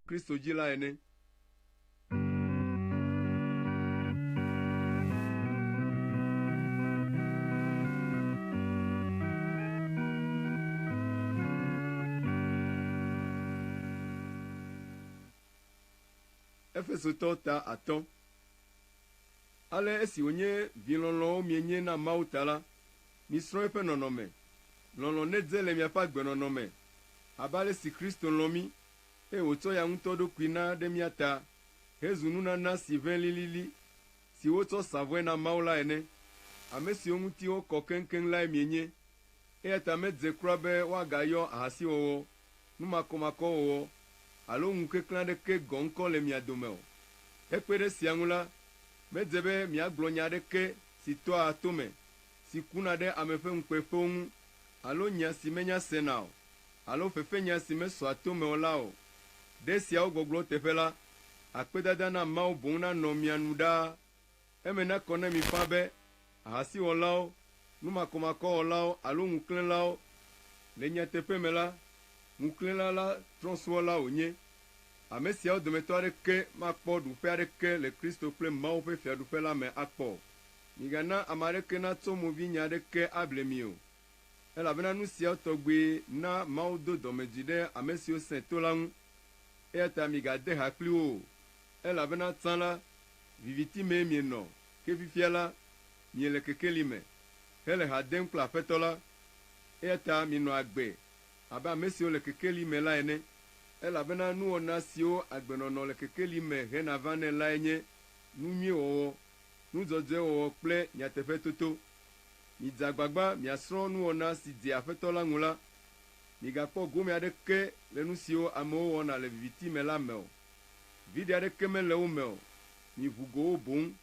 Kristo dzi la ene. Efesotɔwo ta atɔ̃. Ale esi wònye vi lɔlɔ̃wo mienye na Mawu ta la, misrɔ̃ eƒe nɔnɔme. Lɔlɔ̃ nedze le miaƒe agbenɔnɔ me abe ale si Kristo lɔ̃ mí, eye wòtsɔ eya ŋutɔ ɖokui na ɖe mía ta hezu nunana si ʋẽ lilili, si wotsɔ sa vɔe na Mawu la ene. Ame siwo ŋuti wokɔ keŋkeŋ lae mienye. Eya ta medze kura be woagayɔ ahasiwɔwɔ, numakɔmakɔwɔwɔ alo ŋukeklẽ aɖeke gɔ̃ ŋkɔ le mia dome o. Hekpe ɖe esia ŋu la, medze be miagblɔ nya aɖeke si tɔa to me, si kuna ɖe ame ƒe ŋukpeƒewo ŋu, alo nya si menya sena o, alo fefenya si mesɔa to me o la o. Ɖe esiawo gbɔgblɔ teƒe la, akpedada na Mawu boŋ nanɔ mia nu ɖaa. Eme nakɔ na mi ƒãa be ahasiwɔlawo, numakɔmakɔwɔlawo alo ŋuklẽlawo, le nyateƒe me la, ŋuklẽla la trɔ̃subɔla wònye. Ame siawo dometɔ aɖeke makpɔ ɖuƒe aɖeke le Kristo kple Mawu ƒe Fiaɖuƒe la me akpɔ o. Migana ame aɖeke natsɔ movinya aɖeke able mi o, elabena nu siawo tɔgbi na Mawu do dɔmedzoe ɖe ame siwo sẽ to la ŋu. Eya ta migade ha kpli wo o, elabena tsã la, viviti mee mienɔ, ke fifia la, miele kekeli me, hele ha dem kple Aƒetɔ la. Eya ta minɔ agbe abe ame siwo le kekeli me la ene, elabena nuwɔna siwo agbenɔnɔ le kekeli me hena vanɛ lae nye nu nyui wɔwɔ, nu dzɔdzɔe wɔwɔ kple nyateƒetoto. Midze agbagba miasrɔ̃ nuwɔna si dzea Aƒetɔ la ŋu la. Migakpɔ gome aɖeke le nu siwo amewo wɔna le viviti me la me o. Viɖe aɖeke mele wo me o, miʋu go wo boŋ,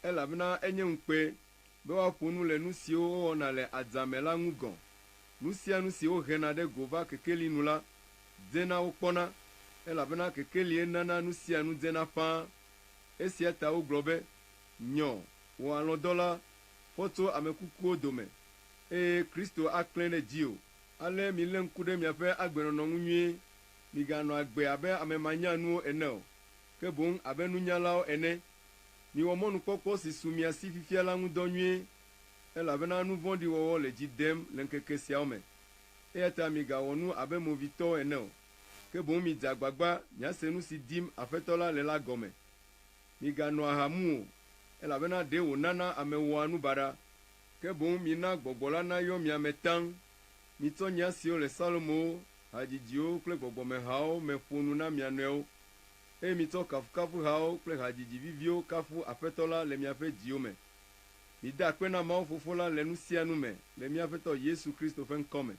elabena enye ŋukpe be woaƒo nu le nu siwo wowɔna le adzame la ŋu gɔ̃. Nu sia nu si wohena ɖe go va kekeli nu la, dzena wokpɔna, elabena kekelie nana nu sia nu dzena ƒãa. Esia ta wogblɔ be, Nyɔ, wò alɔ̃dɔla, fɔ tso ame kukuwo dome, eye Kristo aklẽ ɖe dziwò. Ale milé ŋku ɖe miaƒe agbenɔnɔ ŋu nyuie, miganɔ agbe abe ame manyanuwo ene o, ke boŋ abe nunyalawo ene. Miwɔ mɔnukpɔkpɔ si su mia si fifia la ŋu dɔ nyuie, elabena nu vɔ̃ɖi wɔwɔ le dzi dem le ŋkeke siawo me. Eya ta migawɔ nu abe movitɔwo ene o, ke boŋ midze agbagba miase nu si dim Aƒetɔ la le la gɔme. Miganɔ aha mum o, elabena ɖe wònana ame wɔa nu baɖa. Ke boŋ mina Gbɔgbɔ la nayɔ mia me taŋ. Mitsɔ nya siwo le Salomowo, hadzidziwo kple gbɔgbɔmehawo me ƒo nu na mia nɔewo, eye mitsɔ kafukafuhawo kple hadzidzi viviwo kafu Aƒetɔ la le miaƒe dziwo me. Mida akpe na Mawu Fofo la le nu sia nu me le mía Aƒetɔ Yesu Kristo ƒe ŋkɔ me.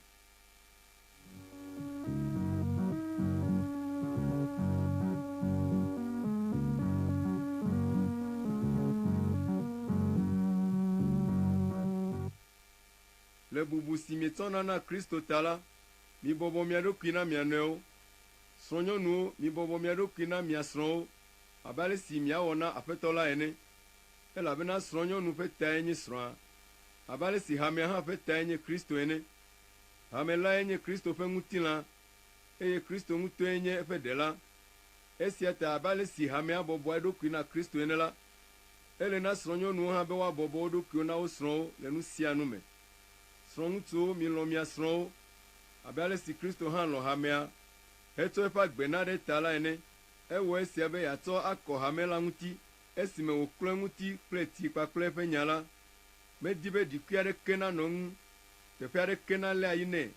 Le bubu si mietsɔna na Kristo ta la, mibɔbɔ mia ɖokui na mia nɔewo. Srɔ̃nyɔnuwo, mibɔbɔ mia ɖokui na mia srɔ̃wo abe ale si miawɔ na Aƒetɔ la ene. Elabena srɔ̃nyɔnu ƒe tae nye srɔ̃a, abe ale si hamea hã ƒe tae nye Kristo ene. Hame lae nye Kristo ƒe ŋutilã, eye Kristo ŋutɔe nye eƒe Ɖela. Esia ta abe ale si hamea bɔbɔa eɖokui na Kristo ene la, ele na srɔ̃nyɔnuwo hã be woabɔbɔ wo ɖokuiwo na wo srɔ̃wo le nu sia nu me. Srɔ̃ŋutsuwo, milɔ̃ mia srɔ̃wo, abe ale si Kristo hã lɔ̃ hamea hetsɔ eƒe agbe na ɖe eta la ene. Ewɔ esia be yeatsɔ akɔ hame la ŋuti esime wòklɔ eŋuti kple tsi kpakple eƒe nya la. Medi be ɖikui aɖeke nanɔ eŋu, teƒe aɖeke nalé ayi nɛ,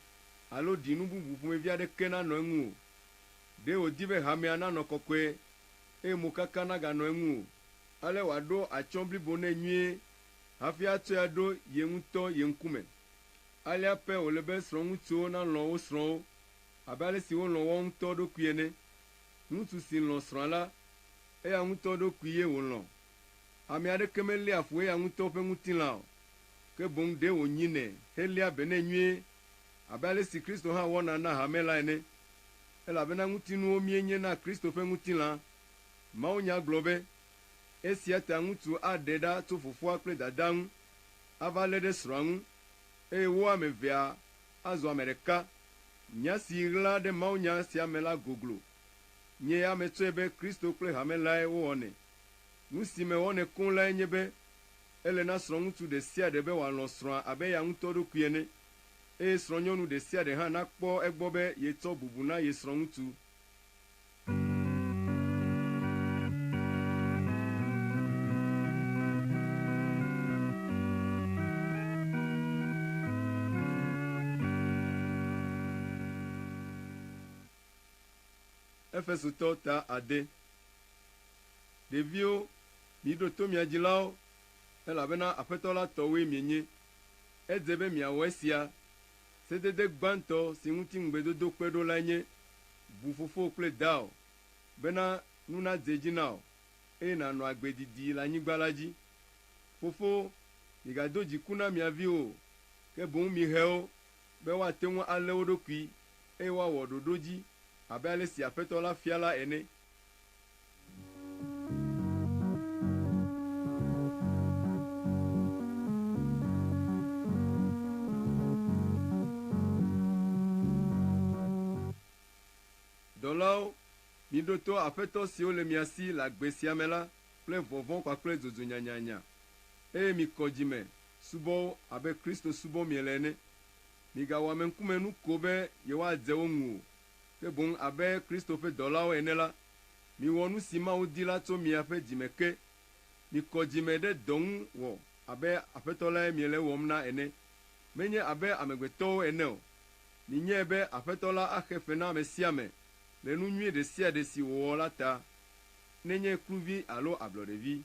alo ɖinu bubu ƒomevi aɖeke nanɔ eŋu o. Ɖe wòdi be hamea nanɔ kɔkɔe eye mokaka naganɔ eŋu o, ale wòaɖo atsyɔ̃ blibo nɛ nyuie hafi atsɔe aɖo ye ŋutɔ ye ŋkume. Alea pɛ wòle be srɔ̃ŋutsuwo nalɔ̃ wo srɔ̃wo abe ale si wolɔ̃ woawo ŋutɔ ɖokui ene. Ŋutsu si lɔ̃ srɔ̃a la, eya ŋutɔ ɖokui ye wòlɔ̃. Ame aɖeke meléa fu eya ŋutɔ ƒe ŋutilã o, ke boŋ ɖe wònyinɛ heléa be nɛ nyuie abe ale si Kristo hã wɔna na hame la ene. Elabena ŋutinuwo míenye na Kristo ƒe ŋutilã. Mawunya gblɔ be, Esia ta ŋutsu aɖe ɖa tso fofoa kple dadaa ŋu ava lé ɖe srɔ̃a ŋu, eye wo ame evea azu ame ɖeka. Nya si ɣla ɖe mawunya sia me la goglo. Nye ya metsɔe be Kristo kple hame lae wowɔnɛ. Nu si mewɔnɛ koŋ lae nye be ele na srɔ̃ŋutsu ɖe sia ɖe be wòalɔ̃ srɔ̃a abe eya ŋutɔ ɖokui ene, eye srɔ̃nyɔnu ɖe sia ɖe hã nakpɔ egbɔ be yetsɔ bubu na ye srɔ̃ŋutsu. Efesotɔwo ta ade. Ɖeviwo, miɖo to mia dzilawo, elabena Aƒetɔ la tɔwoe mienye. Edze be miawɔ esia. Sedede gbãtɔ si ŋuti ŋugbedodo kpe ɖo lae nye, Bu fofowò kple dawò, bena nu nadze edzi na wò, eye nànɔ agbe didi le anyigba la dzi. Fofowo, migado dziku na mia viwo o, ke boŋ mihe wo, be woate ŋu alé wo ɖokui, eye woawɔ ɖoɖo dzi abe ale si Aƒetɔ la fia la ene. Dɔlawo, miɖo to aƒetɔ siwo le mia si le agbe sia me la kple vɔvɔ̃ kpakple dzodzo nyanyanya, eye mikɔ dzi me subɔ wo abe Kristo subɔm miele ene. Migawɔ ameŋkumenu ko be yewoadze wo ŋu o, ke boŋ abe Kristo ƒe dɔlawo ene la, miwɔ nu si Mawu di la tso miaƒe dzi me ke. Mikɔ dzi me ɖe dɔ ŋu wɔ abe Aƒetɔ lae miele ewɔm na ene, menye abe amegbetɔwo ene o. Minyae be Aƒetɔ la axe fe na ame sia ame le nu nyui ɖe sia ɖe si wòwɔ la ta, nenye kluvi alo ablɔɖevi.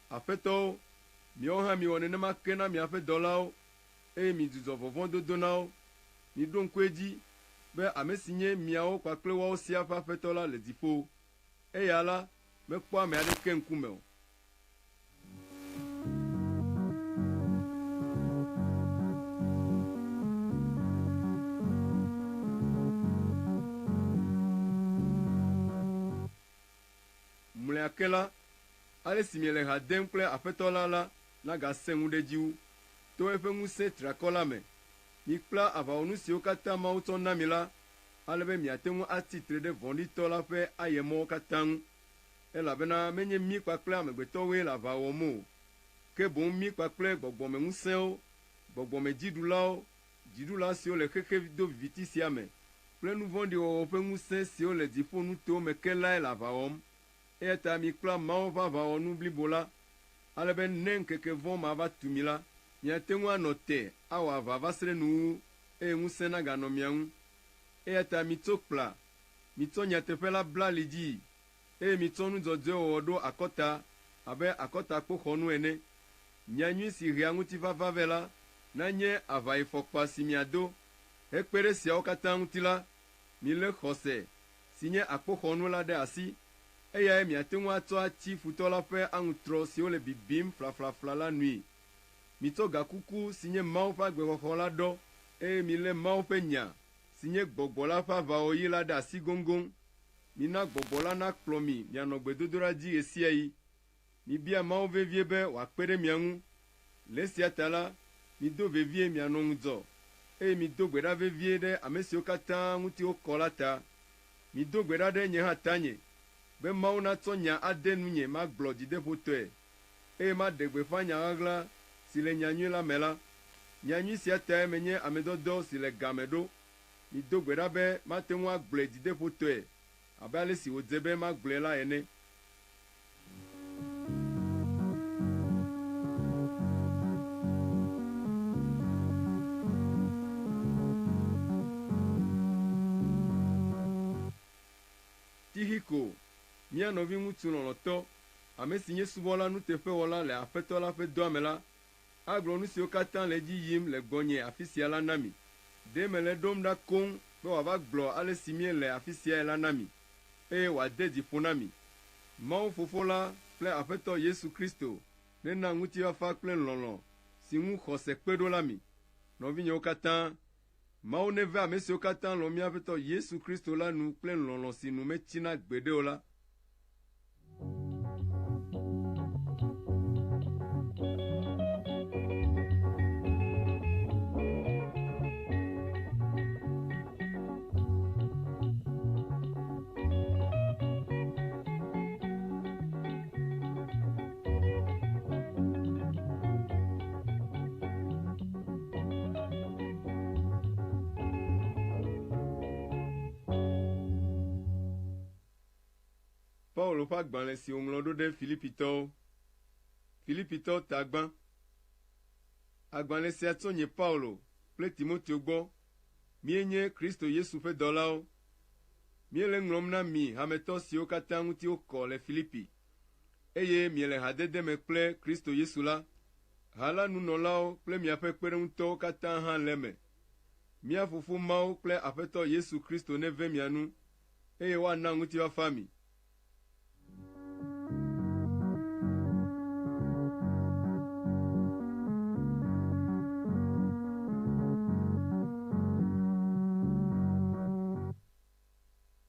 Aƒetɔwo, miawo hã miwɔ nenema ke na miaƒe dɔlawo, eye midzudzɔ vɔvɔ̃dodo na wo. Miɖo ŋku edzi be ame si nye miawo kpakple woawo siaa ƒe Aƒetɔ la le dziƒo. Eya la, mekpɔa ame aɖeke ŋkume o. Mlɔea ke la, ale si miele ha dem kple Aƒetɔ la la nagasẽ ŋu ɖe edzi wu, to eƒe ŋusẽ triakɔ la me. Mikpla aʋawɔnu siwo katã Mawu tsɔ na mi la, ale be miate ŋu atsi tre ɖe vɔ̃ɖitɔ la ƒe ayemɔwo katã ŋu. Elabena menye mí kpakple amegbetɔwoe le aʋa wɔm o, ke boŋ mí kpakple gbɔgbɔmeŋusẽwo, gbɔgbɔmedziɖulawo, dziɖula siwo le xexe doviviti sia me, kple nu vɔ̃ɖi wɔwɔ ƒe ŋusẽ siwo le dziƒonutowo me ke lae le aʋa wɔm. Eya ta mikpla Mawu ƒe aʋawɔnu blibo la, ale be ne ŋkeke vɔ̃ ma va tu mi la, miate ŋu anɔ te awɔ aʋa va se ɖe nuwuwu, eye ŋusẽ naganɔ mia ŋu. Eya ta mitso kpla, mitsɔ nyateƒe la bla ali dzii, eye mitsɔ nu dzɔdzɔe wɔwɔ ɖo akɔta abe akɔtakpoxɔnu ene. Nyanyui si hea ŋutifafa vɛ la nanye aʋayifɔkpa si miado. Hekpe ɖe esiawo katã ŋuti la, milé xɔse, si nye akpoxɔnu la ɖe asi. Eyae miate ŋu atsɔ atsi futɔ la ƒe aŋutrɔ siwo le bibim flaflafla la nui. Mitsɔ gakuku si nye Mawu ƒe agbexɔxɔ la ɖɔ, eye milé Mawu ƒe nya, si nye Gbɔgbɔ la ƒe aʋawɔɣi la ɖe asi goŋgoŋ. Mina Gbɔgbɔ la nakplɔ mi mianɔ gbedodoɖa dzi ɣe sia ɣi. Mibia Mawu vevie be wòakpe ɖe mia ŋu. Le esia ta la, mido vevie mianɔ ŋudzɔ, eye mido gbe ɖa vevie ɖe ame siwo katã ŋuti wokɔ la ta. Mido gbe ɖa ɖe nye hã tanye, be Mawu natsɔ nya ade nunye magblɔ dzideƒotɔe, eye maɖe gbeƒã nya ɣaɣla si le nyanyui la me la. Nyanyui sia tae menye ame dɔdɔ si le ga me ɖo. Mido gbe ɖa be mate ŋu agblɔe dzideƒotɔe abe ale si wòdze be magblɔe la ene. Tixiko, mía nɔviŋutsu lɔlɔ̃tɔ, ame si nye subɔla nuteƒewɔla le Aƒetɔ la ƒe dɔa me la, agblɔ nu siwo katã le edzi yim le gbɔnye afi sia la na mi. Ɖe mele eɖom ɖa koŋ be wòava gblɔ ale si míele afi siae la na mi, eye wòade dzi ƒo na mi. Mawu Fofo la kple Aƒetɔ Yesu Kristo nena ŋutifafa kple lɔlɔ̃ si ŋu xɔse kpe ɖo la mi, nɔvinyewo katã. Mawu neve ame siwo katã lɔ̃ mía Aƒetɔ Yesu Kristo la nu kple lɔlɔ̃ si nu metsina gbeɖe o la. Paulo ƒe agbalẽ si wòŋlɔ ɖo ɖe Filipitɔwo. Filipitɔwo ta gbã. Agbalẽ sia tso nye Paulo kple Timoteo gbɔ. Míenye Kristo Yesu ƒe dɔlawo. Míele eŋlɔm na mi hametɔ siwo katã ŋuti wokɔ le Filipi, eye miele hadede me kple Kristo Yesu la, ha la nunɔlawo kple miaƒe kpeɖeŋutɔwo katã hã le eme. Mía Fofo Mawu kple Aƒetɔ Yesu Kristo neve mia nu, eye woana ŋutifafa mi.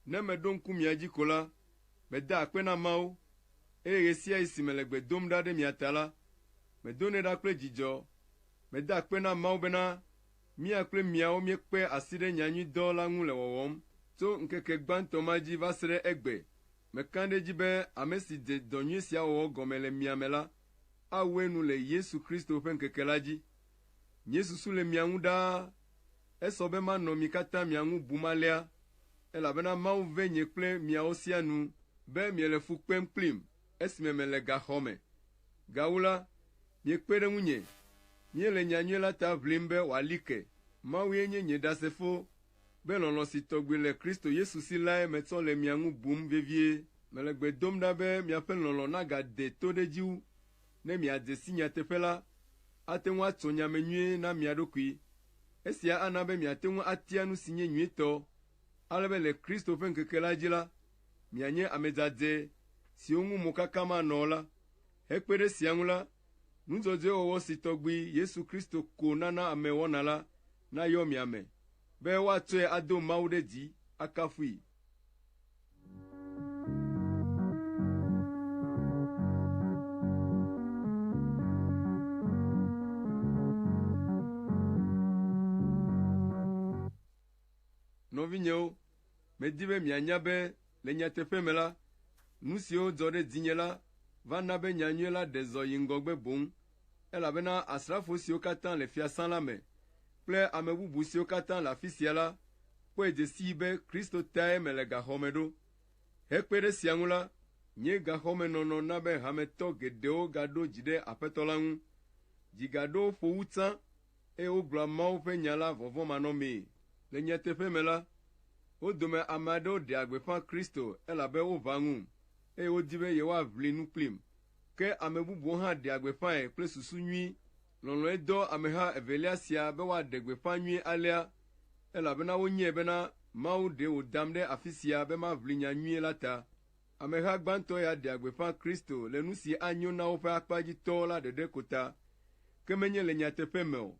Ne meɖo ŋku mia dzi ko la, medaa akpe na Mawu, eye ɣe sia ɣi si mele gbe dom ɖa ɖe mia ta la, medonɛ ɖa kple dzidzɔ. Medaa akpe na Mawu bena mía kple miawo míekpe asi ɖe nyanyuidɔ la ŋu le wɔwɔm tso ŋkeke gbãtɔ ma dzi va se ɖe egbe. Meka ɖe edzi be ame si dze dɔ nyui sia wɔwɔ gɔme le mia me la, awu enu le Yesu Kristo ƒe ŋkeke la dzi. Nye susu le mia ŋu ɖaa. Esɔ be manɔ mi katã mia ŋu bum alea, elabena Mawu ve nye kple miawo siaa nu be miele fu kpem kplim esime mele gaxɔ me. Gawu la, miekpe ɖe ŋunye. Míele nyanyui la ta ʋlim be wòali ke. Mawue nye nye ɖasefo be lɔlɔ̃ si tɔgbi le Kristo Yesu si lae metsɔ le mia ŋu bum vevie. Mele gbe dom ɖa be miaƒe lɔlɔ̃ nagade to ɖe edzi wu, ne miadze si nyateƒe la, ate ŋu atso nya me nyuie na mia ɖokui. Esia ana be miate ŋu atia nu si nye nyuitɔ, ale be le Kristo ƒe ŋkeke la dzi la, mianye ame dzadzɛ siwo ŋu mokaka manɔ o la. Hekpe ɖe esia ŋu la, nu dzɔdzɔe wɔwɔ si tɔgbi Yesu Kristo ko nana ame wɔna la nayɔ mia me, be woatsɔe ado Mawu ɖe dzi akafui. Nɔvinyewo, medi be mianya be le nyateƒe me la, nu siwo dzɔ ɖe dzinye la va na be nyanyui la ɖe zɔ yi ŋgɔgbe boŋ, elabena asrafo siwo katã le fiasã la me kple ame bubu siwo katã le afi sia la kpɔe dze sii be Kristo tae mele gaxɔ me ɖo. Hekpe ɖe esia ŋu la, nye gaxɔmenɔnɔ na be hametɔ geɖewo gaɖo dzi ɖe Aƒetɔ la ŋu. Dzi gaɖo wo ƒo wu tsã, eye wogblɔa Mawu ƒe nya la vɔvɔ̃manɔmee. Le nyateƒe me la, wo dome ame aɖewo ɖea gbeƒã Kristo elabe woʋã ŋum, eye wodi be yewoaʋli nu kplim. Ke ame bubuwo hã ɖea gbeƒãe kple susu nyui. Lɔlɔ̃e dɔ ameha evelia sia be woaɖe gbeƒã nyuie alea, elabena wonyae bena Mawu ɖe wòdam ɖe afi sia be maʋli nya nyui la ta. Ameha gbãtɔ ya ɖea gbeƒã Kristo le nu si anyo na woƒe akpadzitɔwo la ɖeɖe ko ta, ke menye le nyateƒe me o.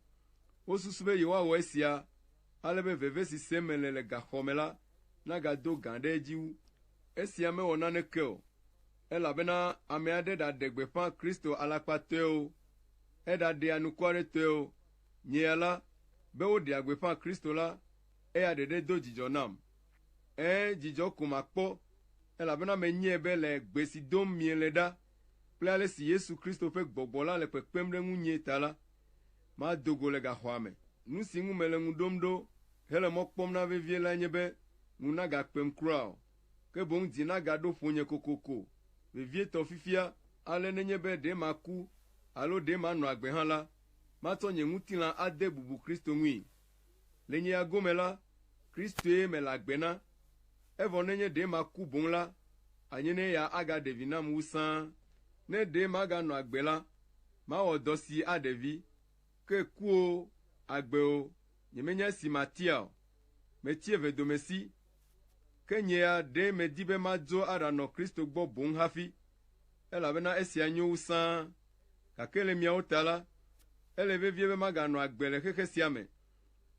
Wosusu be yewoawɔ esia ale be veve si sem mele le gaxɔ me la nagado gã ɖe edzi wu. Esia mewɔ naneke o, elabena ame aɖe ɖaɖe gbeƒã Kristo alakpatɔe o, eɖaɖe anukwaretɔe o, nye ya la, be woɖea gbeƒã Kristo la, eya ɖeɖe do dzidzɔ nam. Ɛ̃, dzidzɔ ko makpɔ, elabena menyae be le gbe si dom miele ɖa kple ale si Yesu Kristo ƒe Gbɔgbɔ la le kpekpem ɖe ŋunye ta la, mado go le gaxɔa me. Nu si ŋu mele ŋu ɖom ɖo hele mɔ kpɔm na vevie lae nye be ŋu nagakpem kura o, ke boŋ dzi nagaɖo ƒonye kokoko, vevietɔ fifia, ale nenye be ɖe maku alo ɖe manɔ agbe hã la, matsɔ nye ŋutilã ade bubu Kristo ŋui. Le nye ya gome la, Kristoe mele agbe na, evɔ nenye ɖe maku boŋ la, anye ne eya agaɖe vi nam wu sãa. Ne ɖe maganɔ agbe la, mawɔ dɔ si aɖe vi. Ke ku o, agbe o, nyemenya esi matia o. Metsi evedomesi. Ke nye ya ɖe medi be madzo aɖanɔ Kristo gbɔ boŋ hafi, elabena esia nyo wu sãa. Gake le miawo ta la, ele vevie be maganɔ agbe le xexe sia me.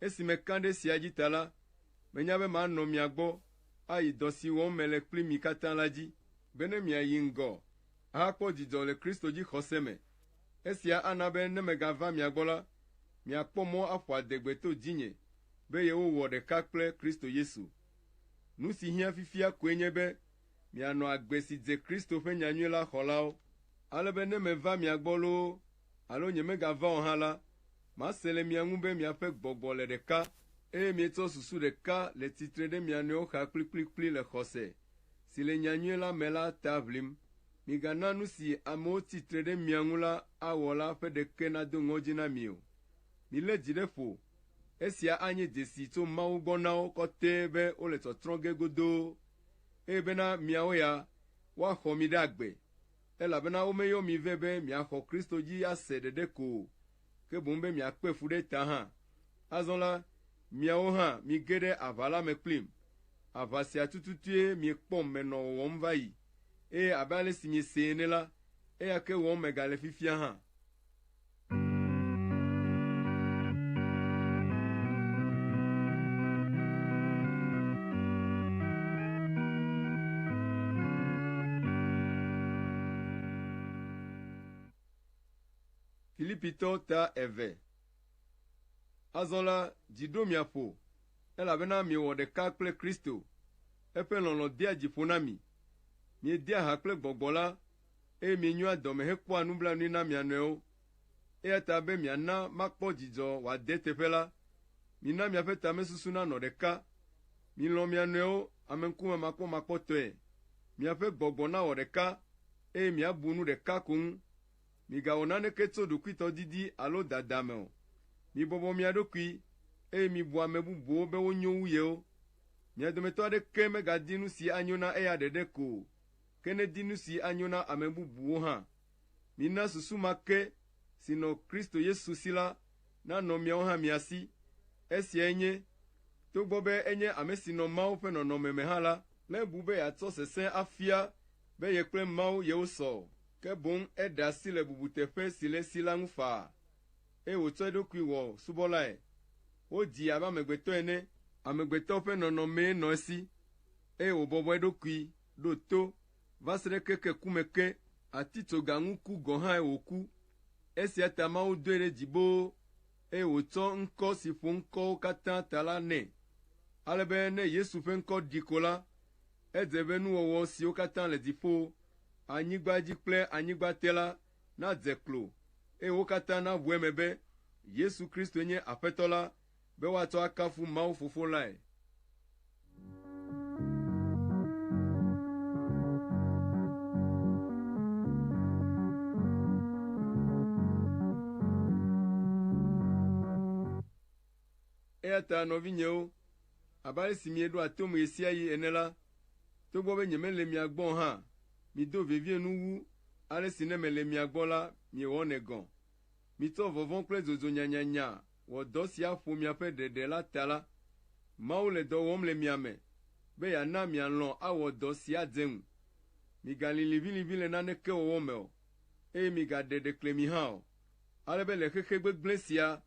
Esi meka ɖe esia dzi ta la, menya be manɔ mia gbɔ ayi dɔ si wɔm mele kpli mi katã la dzi, bene miayi ŋgɔ ahakpɔ dzidzɔ le Kristo dzixɔse me. Esia ana be ne megava mia gbɔ la, miakpɔ mɔ aƒo adegbe to dzinye be yewowɔ ɖeka kple Kristo Yesu. Nu si hiã fifia koe nye be mianɔ agbe si dze Kristo ƒe nyanyui la xɔlawo, ale be ne meva mia gbɔ loo alo nyemegava o hã la, mase le mia ŋu be miaƒe gbɔgbɔ le ɖeka, eye mietsɔ susu ɖeka le tsitre ɖe mia nɔewo xa kplikplikpli le xɔse si le nyanyui la me la ta ʋlim. Migana nu si amewo tsi tre ɖe mia ŋu la awɔ la ƒe ɖeke nado ŋɔdzi na mi o. Milé dzi ɖe ƒo. Esia anye dzesi tso Mawu gbɔ na wo kɔtɛe be wole tsɔtsrɔ̃ ge godoo, eye bena miawo ya, woaxɔ mi ɖe agbe, elabena womeyɔ mi vɛ be miaxɔ Kristo dzi ase ɖeɖe ko o, ke boŋ be miakpe fu ɖe eta hã. Azɔ la, miawo hã mige ɖe aʋa la me kplim. Aʋa sia tututue miekpɔm menɔ wɔwɔm va yi, eye abe ale si miesee ene la, eya ke wɔm megale fifia hã. Filipitɔwo ta eve. Azɔ la, dzi ɖo mia ƒo, elabena miewɔ ɖeka kple Kristo. Eƒe lɔlɔ̃ dea dzi ƒo na mi. Miedea ha kple Gbɔgbɔ la, eye mienyoa dɔme hekpɔa nublanui na mia nɔewo. Eya ta be miana makpɔ dzidzɔ wòade eteƒe la, mina miaƒe tamesusu nanɔ ɖeka. Milɔ̃ mia nɔewo ameŋkumemakpɔmakpɔtɔe. Miaƒe gbɔgbɔ nawɔ ɖeka, eye miabu nu ɖeka ko ŋu. Migawɔ naneke tso ɖokuitɔdidi alo dada me o. Mibɔbɔ mia ɖokui, eye mibu ame bubuwo be wonyo wu yewo. Mia dometɔ aɖeke megadi nu si anyo na eya ɖeɖe ko o, ke nedi nu si anyo na ame bubuwo hã. Mina susu ma ke si nɔ Kristo Yesu si la nanɔ miawo hã mia si. Esiae nye, togbɔ be enye ame si nɔ Mawu ƒe nɔnɔme me hã la, mebu be yeatsɔ sesẽ afia be ye kple Mawu yewosɔ o, ke boŋ eɖe asi le bubuteƒe si le esi la ŋu faa, eye wòtsɔ eɖokui wɔ subɔlae. Wodzii abe amegbetɔ ene, amegbetɔ ƒe nɔnɔmee nɔ esi, eye wòbɔbɔ eɖokui, ɖo to, va se ɖe keke ku me ke, atitsoga ŋu ku gɔ̃ hãe wòku. Esia ta Mawu doe ɖe dzi boo, eye wòtsɔ ŋkɔ si ƒo ŋkɔwo katã ta la nɛ, ale be ne Yesu ƒe ŋkɔ ɖi ko la, edze be nuwɔwɔ siwo katã le dziƒo, anyigba dzi kple anyigba te la nadze klo, eye wo katã naʋu eme be Yesu Kristoe nye Aƒetɔ la, be woatsɔ akafu Mawu Fofo lae. Eya ta nɔvinyewo, abe ale si mieɖoa tom ɣe sia ɣi ene la, togbɔ be nyemele mia gbɔ o hã, mido vevie nu wu ale si ne mele mia gbɔ la miewɔnɛ gɔ̃. Mitsɔ vɔvɔ̃ kple dzodzo nyanyanya wɔ dɔ sia ƒo miaƒe ɖeɖe la ta la, Mawu le dɔ wɔm le mia me be yeana mialɔ̃ awɔ dɔ sia dze ŋu. Migalĩ liʋĩliʋĩ le naneke wɔwɔ me o, eye migaɖe ɖeklemi hã o, ale be le xexe gbegblẽ sia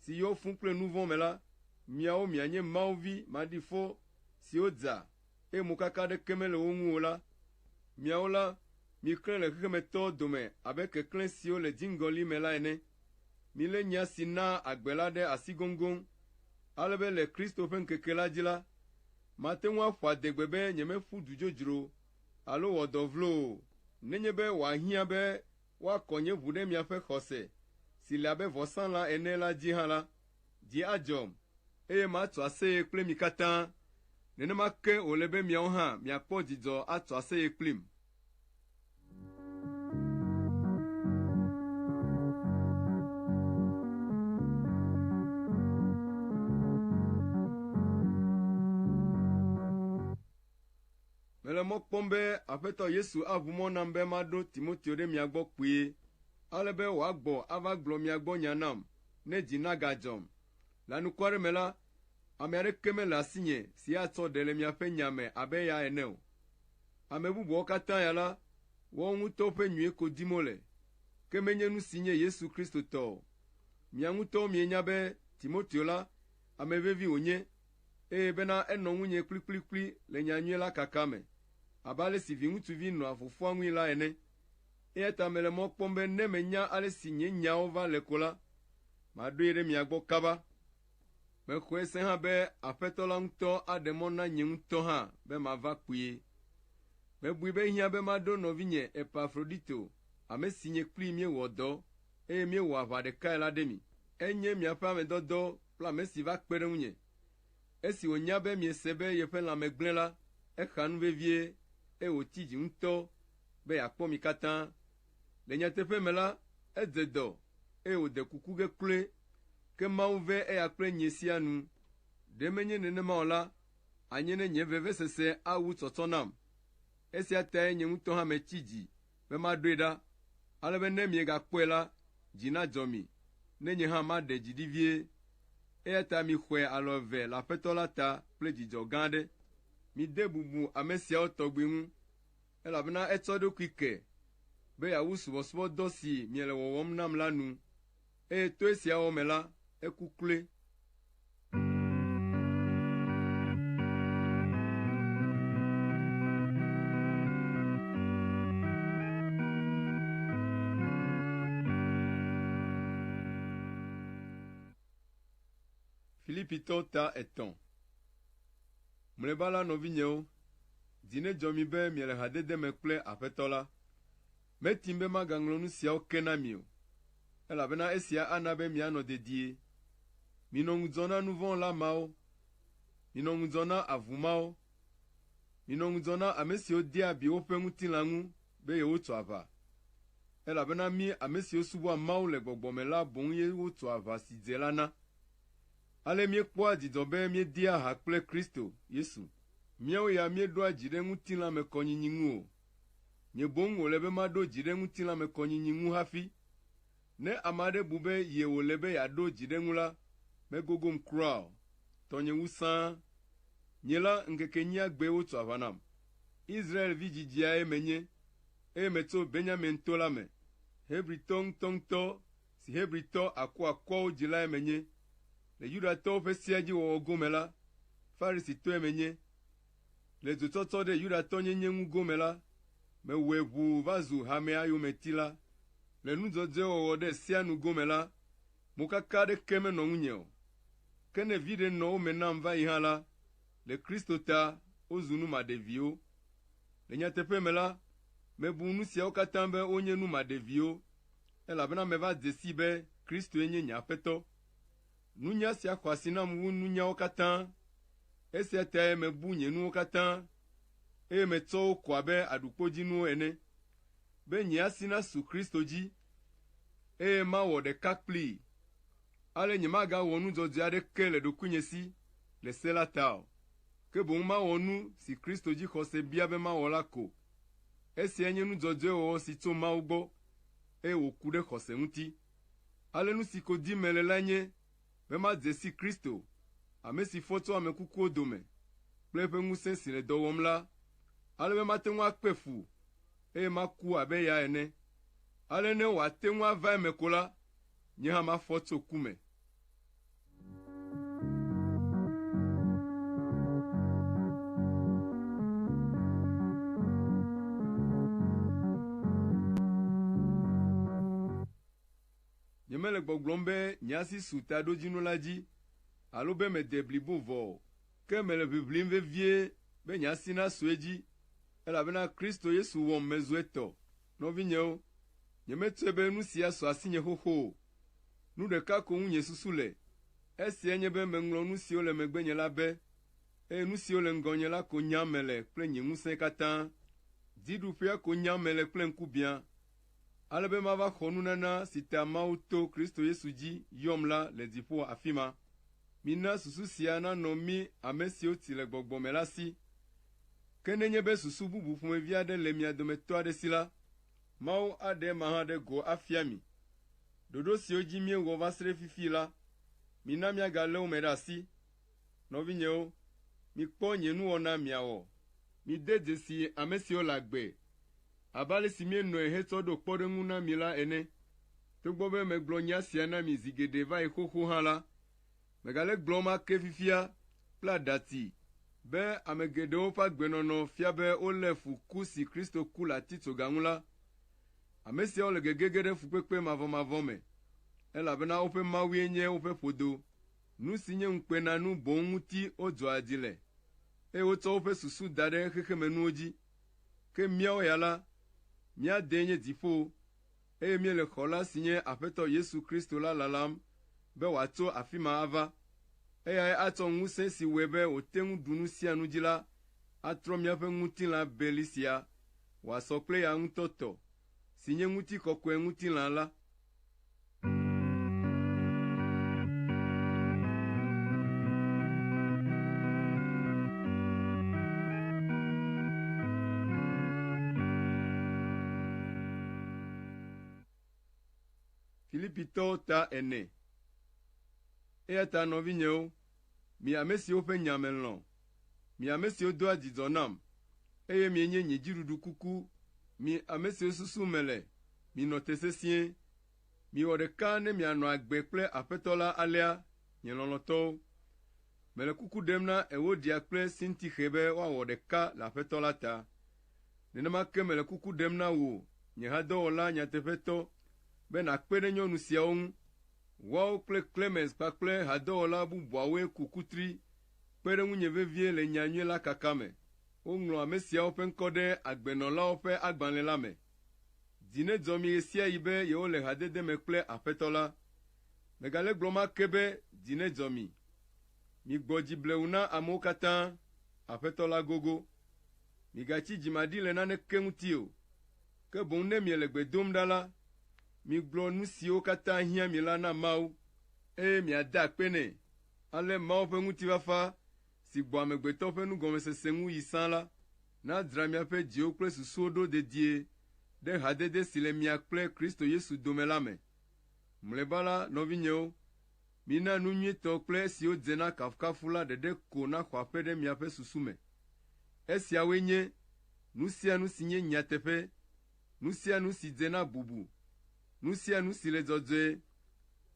si yɔ fũu kple nu vɔ̃ me la, miawo mianye Mawu vi maɖifɔ siwo dza, eye mokaka aɖeke mele wo ŋu o la. Miawo la, miklẽ le xexemetɔwo dome abe keklẽ siwo le dziŋgɔli me la ene. Milé nya si naa agbe la ɖe asi goŋgoŋ, ale be le Kristo ƒe ŋkeke la dzi la, mate ŋu aƒo adegbe be nyemeƒu du dzodzro alo wɔ dɔ vlo o, nenye be wòahiã be woakɔ nye ʋu ɖe miaƒe xɔse si le abe vɔsalã ene la dzi hã la, dzi adzɔm, eye matso aseye kple mi katã. Nenema ke wòle be miawo hã miakpɔ dzidzɔ atso aseye kplim. Mele mɔ kpɔm be Aƒetɔ Yesu aʋu mɔ nam be maɖo Timoteo ɖe mia gbɔ kpuie, ale be wòagbɔ ava gblɔ mia gbɔ nya nam, ne dzi nagadzɔm. Le anukware me la, ame aɖeke mele asinye si atsɔ ɖe le miaƒe nya me abe eya ene o. Ame bubuawo katã ya la, woawo ŋutɔwo ƒe nyui ko dim wole, ke menye nu si nye Yesu Kristo tɔ o. Mia ŋutɔwo mienya be Timoteo la, ame vevi wònye, eye bena enɔ ŋunye kplikplikpli le nyanyui la kaka me, abe ale si viŋutsuvi nɔa fofoa ŋui la ene. Eya ta mele mɔ kpɔm be ne menya ale si nye nyawo va le ko la, maɖoe ɖe mia gbɔ kaba. Mexɔe se hã be Aƒetɔ la ŋutɔ aɖe mɔ na nye ŋutɔ hã be mava kpuie. Mebui be ehiã be maɖo nɔvinye Epafrodito, ame si nye kplii míewɔ dɔ, eye míewɔ aʋa ɖekae la ɖe mi. Enye miaƒe ame dɔdɔ kple ame si va kpe ɖe ŋunye. Esi wònya be miese be yeƒe lãme gblẽ la, exa nu vevie. eye wòtsi dzi ŋutɔ be yeakpɔ mi katã. Le nyateƒe me la, edze dɔ, eye wòde kuku ge kloe, ke Mawu ve eya kple nye siaa nu. Ɖe menye nenema o la, anye ne nye vevesese awu tsɔtsɔ nam. Esia tae nye ŋutɔ hã metsi dzi be maɖoe ɖa, ale be ne miegakpɔe la, dzi nadzɔ mi, ne nye hã maɖe dzi ɖi vie. Eya ta mixɔe alɔ eve le Aƒetɔ la ta kple dzidzɔ gã aɖe. Mide bubu ame siawo tɔgbi ŋu, elabena etsɔ eɖokui ke be yeawu subɔsubɔdɔ si miele wɔwɔm nam la nu, eye to esia wɔwɔ me la, eku kloe. Filipitɔwo ta etɔ̃. Mlɔeba la, nɔvinyewo, dzi nedzɔ mi be miele hadede me kple Aƒetɔ la. Metim be magaŋlɔ nu siawo ke na mi o, elabena esia ana be mianɔ dedie. Minɔ ŋudzɔ na nu vɔ̃ la mawo. Minɔ ŋudzɔ na avu mawo. Minɔ ŋudzɔ na ame siwo dea abi woƒe ŋutilã ŋu be yewotso aʋa. Elabena mí ame siwo subɔa Mawu le gbɔgbɔ me la boŋ ye wotsoa aʋa si dze la na. Ale míekpɔa dzidzɔ be míedea ha kple Kristo Yesu. Míawo ya míeɖoa dzi ɖe ŋutilãmekɔnyinyi ŋu o. Nye boŋ wòle be maɖo dzi ɖe ŋutilãmekɔnyinyi ŋu hafi. Ne ame aɖe bu be ye wòle be yeaɖo dzi ɖe eŋu la, megogom kura o. Tɔnye wu sãa. Nye la, ŋkeke enyia gbee wotso aʋa nam. Israelvi dzidziae menye, eye metso Benyamin to la me. Hebritɔ ŋutɔŋutɔ si Hebritɔ akuakuawo dzi lae menye. Le Yudatɔwo ƒe sea dzi wɔwɔ gome la, Farisitɔe menye. Le dzotsɔtsɔ ɖe Yudatɔnyenye ŋu gome la, mewɔe ʋuu va zu hamea yometila. Le nu dzɔdzɔe wɔwɔ ɖe sea nu gome la, mokaka aɖeke menɔ ŋunye o. Ke ne viɖe nɔ wo me nam va yi hã la, le Kristo ta wozu nu maɖeviwo. Le nyateƒe me la, mebu nu siawo katã be wonye nu maɖeviwo, elabena meva dze sii be Kristoe nye nye Aƒetɔ. Nunya sia xɔ asi nam wu nunyawo katã. Esia tae mebu nye nuwo katã, eye metsɔ wo ko abe aɖukpodzinuwo ene, be nye asi nasu Kristo dzi, eye mawɔ ɖeka kplii. Ale nyemagawɔ nu dzɔdzɔe aɖeke le ɖokuinye si le se la ta o, ke boŋ mawɔ nu si Kristo dzixɔse bia be mawɔ la ko. Esiae nye nu dzɔdzɔe wɔwɔ si tso Mawu gbɔ, eye wòku ɖe xɔse ŋuti. Ale nu si ko dim mele lae nye be madze si Kristo, ame si fɔ tso ame kukuwo dome kple eƒe ŋusẽ si le dɔ wɔm la, ale be mate ŋu akpe fu, eye maku abe eya ene. Ale ne wòate ŋu ava eme ko la, nye hã mafɔ tso ku me. Nyemele gbɔgblɔm be nye asi su taɖodzinu la dzi alo be mede blibo vɔ o, ke mele ʋiʋlim vevie be nye asi nasu edzi, elabena Kristo Yesu wɔm mezu etɔ. Nɔvinyewo, nyemetsɔe be nu sia su asinye xoxo o. Nu ɖeka ko ŋu nye susu le, esiae nye be meŋlɔ nu siwo le megbenye la be, eye nu siwo le ŋgɔnye la ko nyam mele kple nye ŋusẽ katã. Dziɖuƒea ko nyam mele kple ŋkubiã. Ale be mava xɔ nunana si ta Mawu to Kristo Yesu dzi yɔm la le dziƒo afi ma. Mina susu sia nanɔ mí ame siwo tsi le gbɔgbɔ me la si. Ke nenye be susu bubu ƒomevi aɖe le mia dometɔ aɖe si la, Mawu aɖe ema hã ɖe go afia mi. Ɖoɖo siwo dzi míewɔ va se ɖe fifi la, mina míagalé wo me ɖe asi. Nɔvinyewo, mikpɔ nye nuwɔna miawɔ. Mide dzesi ame siwo le agbe abe ale si míenɔe hetsɔ ɖo kpɔɖeŋu na mi la ene. Togbɔ be megblɔ nya sia na mi zi geɖe va yi xoxo hã la, megale egblɔm ake fifia kple aɖatsi be ame geɖewo ƒe agbenɔnɔ fia be wolé fu ku si Kristo ku le atitsoga ŋu la. Ame siawo le gege ge ɖe fukpekpe mavɔmavɔ me, elabena woƒe Mawue nye woƒe ƒodo. Nu si nye ŋukpenanu boŋ ŋuti wodzɔa dzi le, eye wotsɔ woƒe susu da ɖe xexemenuwo dzi. Ke míawo ya la, mía dee nye dziƒo, eye míele Xɔla si nye Aƒetɔ Yesu Kristo la lalam be wòatso afi ma ava. Eyae atsɔ ŋusẽ si wɔe be wòte ŋu ɖu nu sia nu dzi la atrɔ míaƒe ŋutilã beli sia wòasɔ kple eya ŋutɔ tɔ, si nye ŋutikɔkɔe ŋutilã la. Filipitɔwo ta ene. Eya ta nɔvinyewo, mi ame siwo ƒe nya melɔ̃, mi ame siwo doa dzidzɔ nam, eye mienye nye dziɖuɖu kuku, mi ame siwo susum mele, minɔ te sesĩe. Miwɔ ɖeka ne mianɔ agbe kple Aƒetɔ la alea, nye lɔlɔ̃tɔwo. Mele kuku ɖem na Ewodia kple Sintixe be woawɔ ɖeka le Aƒetɔ la ta. Nenema ke mele kuku ɖem na wò, nye hadɔwɔla nyateƒetɔ, be nàkpe ɖe nyɔnu siawo ŋu. Woawo kple Klemens kpakple hadɔwɔla bubuawoe ku kutri kpe ɖe ŋunye vevie le nyanyui la kaka me. Woŋlɔ ame siawo ƒe ŋkɔ ɖe agbenɔlawo ƒe agbalẽ la me. Dzi nedzɔ mi ɣe sia ɣi be yewole hadede me kple Aƒetɔ la. Megale egblɔm ake be dzi nedzɔ mi. Migbɔ dzi blewu na amewo katã, Aƒetɔ la gogo. Migatsi dzimaɖi le naneke ŋuti o, ke boŋ ne miele gbe dom ɖa la, migblɔ nu siwo katã hiã mi la na Mawu, eye miada akpe nɛ. Ale Mawu ƒe ŋutifafa si gbɔ amegbetɔ ƒe nugɔmesese ŋu yi sã la, nadzra miaƒe dziwo kple susuwo ɖo dedie ɖe hadede si le mia kple Kristo Yesu dome la me. Mlɔeba la, nɔvinyewo, mina nu nyuitɔ kple esiwo dze na kafukafu la ɖeɖe ko naxɔ aƒe ɖe miaƒe susu me. Esiawoe nye nu sia nu si nye nyateƒe, nu sia nu si dze na bubu, nu sia nu si le dzɔdzɔe,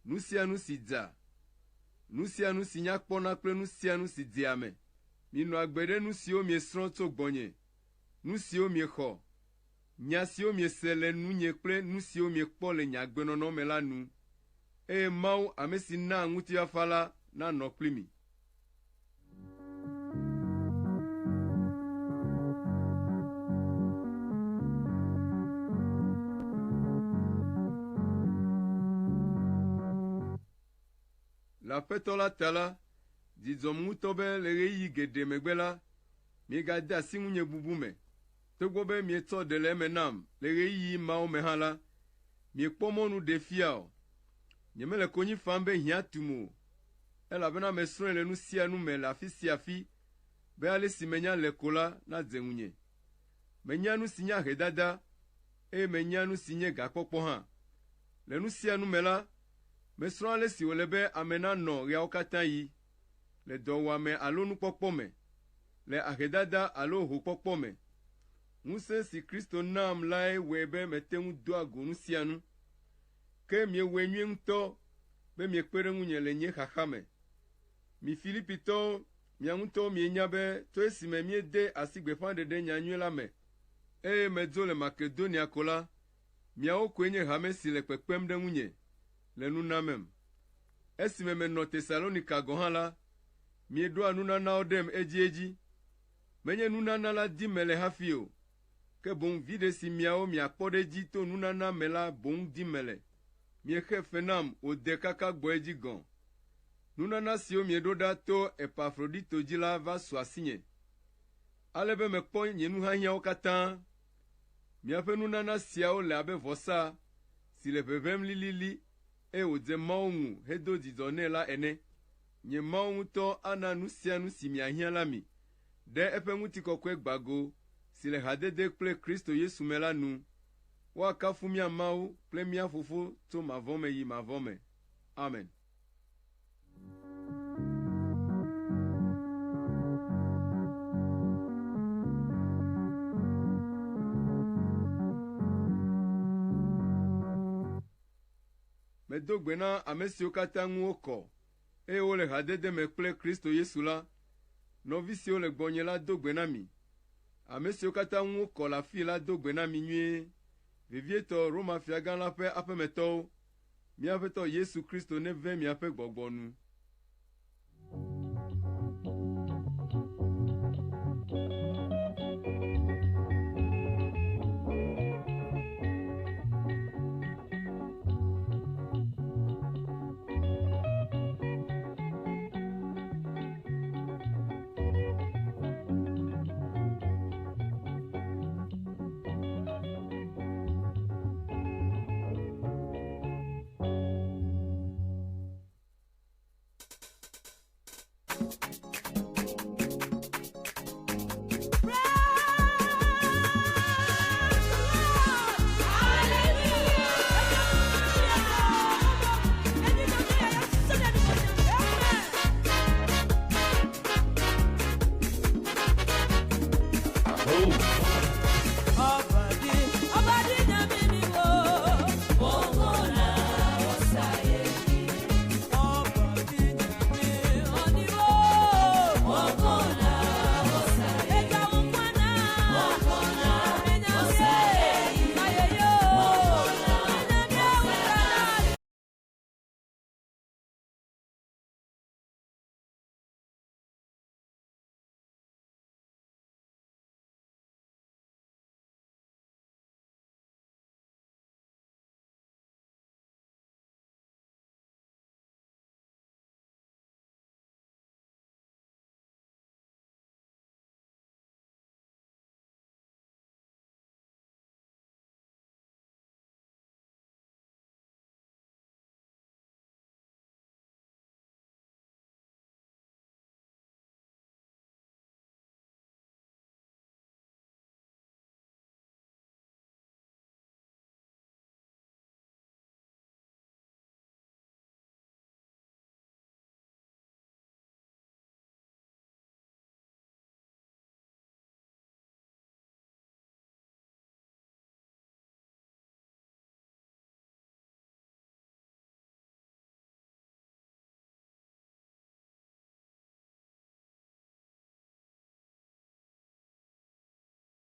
nu sia nu si dza, nu sia nu si nya kpɔna kple nu sia nu si dzea ame. Minɔ agbe ɖe nu siwo miesrɔ̃ tso gbɔnye, nu siwo miexɔ, nya siwo miese le nunye kple nu siwo miekpɔ le nye agbenɔnɔ me la nu, eye Mawu, ame si naa ŋutifafa la nanɔ kpli mi. Le Aƒetɔ la ta la, dzi dzɔm ŋutɔ be le ɣeyiɣi geɖe megbe la, miegade asi ŋunye bubu me. Togbɔ be mietsɔ ɖe le eme nam le ɣeyiɣi mawo me hã la, miekpɔ mɔnu ɖee fia o. Nyemele konyi fam be hiã tum o, elabena mesrɔ̃e le nu sia nu me le afi sia afi be ale si menya le ko la nadze ŋunye. Menya nu si nye ahedada, eye menya nu si nye gakpɔkpɔ hã. Le nu sia nu me la, mesrɔ̃ ale si wòle be ame nanɔ ɣeawo katã ɣi, le dɔwuame alo nukpɔkpɔ me, le ahedada alo hokpɔkpɔ me. Ŋusẽ si Kristo nam lae wɔe be mete ŋu doa go nu sia nu. Ke miewɔe nyuie ŋutɔ be miekpe ɖe ŋunye le nye xaxa me. Mi Filipitɔwo, mia ŋutɔwo mienya be tso esime míede asi gbeƒãɖeɖe nyanyui la me, eye medzo le Makedonia ko la, miawo koe nye hame si le kpekpem ɖe ŋunye le nu namem. Esime menɔ Tesalonika gɔ̃ hã la, mieɖoa nunanawo ɖem edziedzi. Menye nunana la dim mele hafi o, ke boŋ viɖe si miawo miakpɔ ɖe edzi to nunana me la boŋ dim mele. Miexe fe nam wòde kaka gbɔ edzi gɔ̃. Nunana siwo mieɖo ɖa to Epafrodito dzi la va su asinye, ale be mekpɔ nye nuhiahiãwo katã. Miaƒe nunana siawo le abe vɔsa si le ʋeʋẽm lilili, eye wòdze Mawu ŋu hedo dzidzɔ nɛ la ene. Nye Mawu ŋutɔ ana nu sia nu si miahiã la mi ɖe eƒe ŋutikɔkɔe gbago si le hadede kple Kristo Yesu me la nu. Woakafu mía Mawu kple mía Fofo tso mavɔ me yi mavɔ me. Amen. Medo gbe na ame siwo katã ŋu wokɔ, eye wole hadede me kple Kristo Yesu la. Nɔvi siwo le gbɔnye la do gbe na mi. Ame siwo katã ŋu wokɔ le afii la do gbe na mi nyuie, vevietɔ Roma fiagã la ƒe aƒemetɔwo. Mía Aƒetɔ Yesu Kristo neve miaƒe gbɔgbɔ nu.